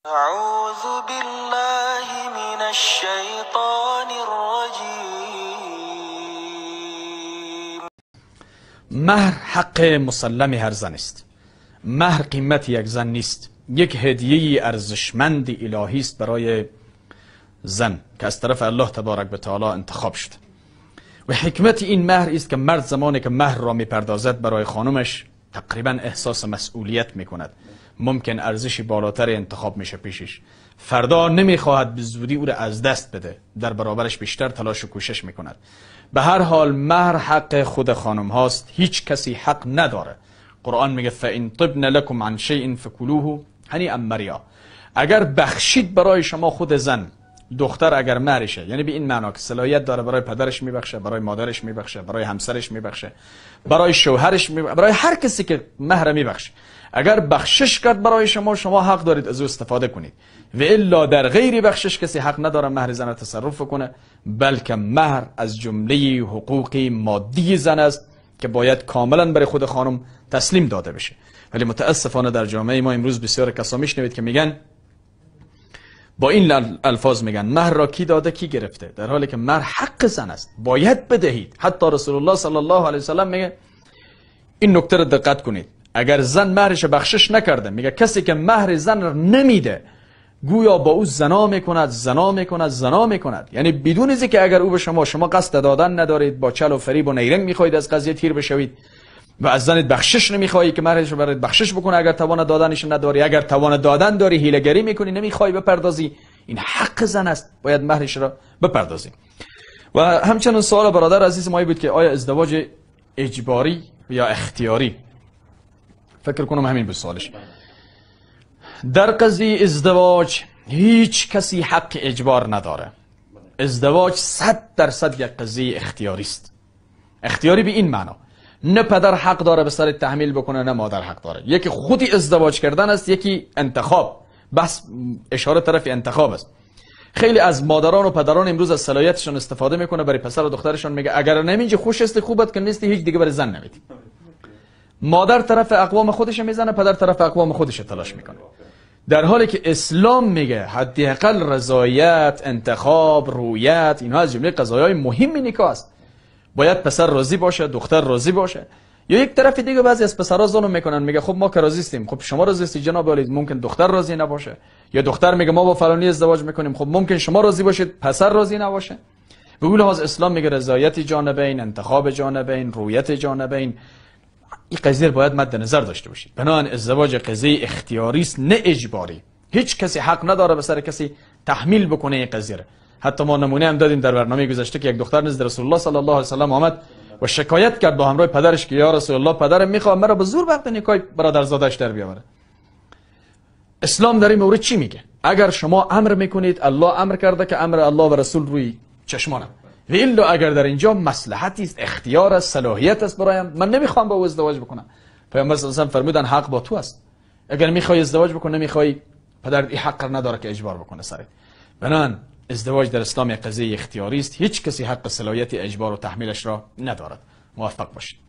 أعوذ بالله من الشیطان الرجیم. مهر حق مسلم هر زن است. مهر قیمت یک زن نیست، یک هدیه ارزشمند الهی است برای زن که از طرف الله تبارک و تعالی انتخاب شد. و حکمت این مهر است که مرد زمانی که مهر را میپردازد برای خانمش تقریبا احساس مسئولیت میکند، ممکن ارزش بالاتر انتخاب میشه پیشش، فردا نمیخواهد به زودی او را از دست بده، در برابرش بیشتر تلاش و کوشش میکند. به هر حال مهر حق خود خانم هاست، هیچ کسی حق نداره. قرآن میگه فَإِنْ طِبْنَ لَكُمْ عَنْ شَيْءٍ فَكُلُوهُ هَنِیئًا مَرِیًّا. اگر بخشید برای شما خود زن، دختر اگر مهرشه، یعنی به این معنا که صلاحیت داره برای پدرش میبخشه، برای مادرش میبخشه، برای همسرش میبخشه، برای شوهرش میبخشه، برای هر کسی که مهر میبخشه، اگر بخشش کرد برای شما، شما حق دارید از او استفاده کنید. و الا در غیر بخشش کسی حق نداره مهر زن تصرف کنه، بلکه مهر از جمله حقوق مادی زن است که باید کاملا برای خود خانم تسلیم داده بشه. ولی متاسفانه در جامعه ما امروز بسیار کسا میشنوید که میگن با این الفاظ، میگن مهر را کی داده کی گرفته، در حالی که مهر حق زن است، باید بدهید. حتی رسول الله صلی الله علیه وسلم میگه این نکته را دقت کنید، اگر زن مهرش بخشش نکرده، میگه کسی که مهر زن را نمیده گویا با او زنا میکند، زنا میکند، زنا میکند. یعنی بدون از اینکه اگر او به شما قصد دادن ندارید، با چل و فریب و نیرنگ میخواهید از قضیه تیر بشوید و از زنت بخشش نمیخوایی که مهرش رو برات بخشش بکنه، اگر توان دادنش نداری، اگر توان دادن داری حیله‌گری میکنی، نمیخوای بپردازی، این حق زن است، باید مهرش را بپردازی. و همچنین سوال برادر عزیز ما بود که آیا ازدواج اجباری یا اختیاری؟ فکر کنم همین بود سوالش. در قضیه ازدواج هیچ کسی حق اجبار نداره. ازدواج 100% یک قضیه اختیاری است. اختیاری به این معنا نه پدر حق داره به سر تحمیل بکنه، نه مادر حق داره. یکی خودی ازدواج کردن است، یکی انتخاب. بس اشاره طرف انتخاب است. خیلی از مادران و پدران امروز از صلاحیتشون استفاده میکنه، برای پسر و دخترشون میگه اگر نمیجی خوش است خوبت که نیستی هیچ دیگه برای زن نمیدی. مادر طرف اقوام خودش میزنه، پدر طرف اقوام خودش تلاش میکنه، در حالی که اسلام میگه حداقل رضایت، انتخاب، رویت، اینها از جمله قضایای مهم نکاح است. باید پسر راضی باشه، دختر راضی باشه. یا یک طرف دیگه بعضی از پسرا ظلم میکنن، میگه خب ما که راضی هستیم، خب شما راضی هستی جناب عالی، ممکن دختر راضی نباشه. یا دختر میگه ما با فلانی ازدواج میکنیم، خب ممکن شما راضی باشید پسر راضی نباشه. به اون لحاظ اسلام میگه رضایت جانبین، انتخاب جانبین، رویت جانبین، این قضیه باید مد نظر داشته باشید. بنابراین ازدواج قضیه اختیاری است، نه اجباری. هیچ کسی حق نداره به سر کسی تحمیل بکنه این قضیه. حتی ما نمونه هم دادیم در برنامه گذشته که یک دختر نزد رسول الله صلی الله علیه و سلم آمد و شکایت کرد با همراه پدرش که یا رسول الله پدرم میخواد مرا به زور وقت نکاح برادرزاده‌اش در بیاوره. اسلام در این مورد چی میگه؟ اگر شما امر میکنید، الله امر کرده که امر الله و رسول روی چشمانم، و الا اگر در اینجا مصلحتی است، اختیار است، صلاحیت است برایم، من نمیخوام با او ازدواج بکنم. پیامبر صلی الله علیه و فرمودن حق با تو است، اگر میخوای ازدواج بکن، نمیخوای پدر این حق نداره که اجبار بکنه سرت. بنان ازدواج در اسلام قضیه اختیاری است، هیچ کسی حق صلاحیت اجبار و تحمیلش را ندارد. موفق باشید.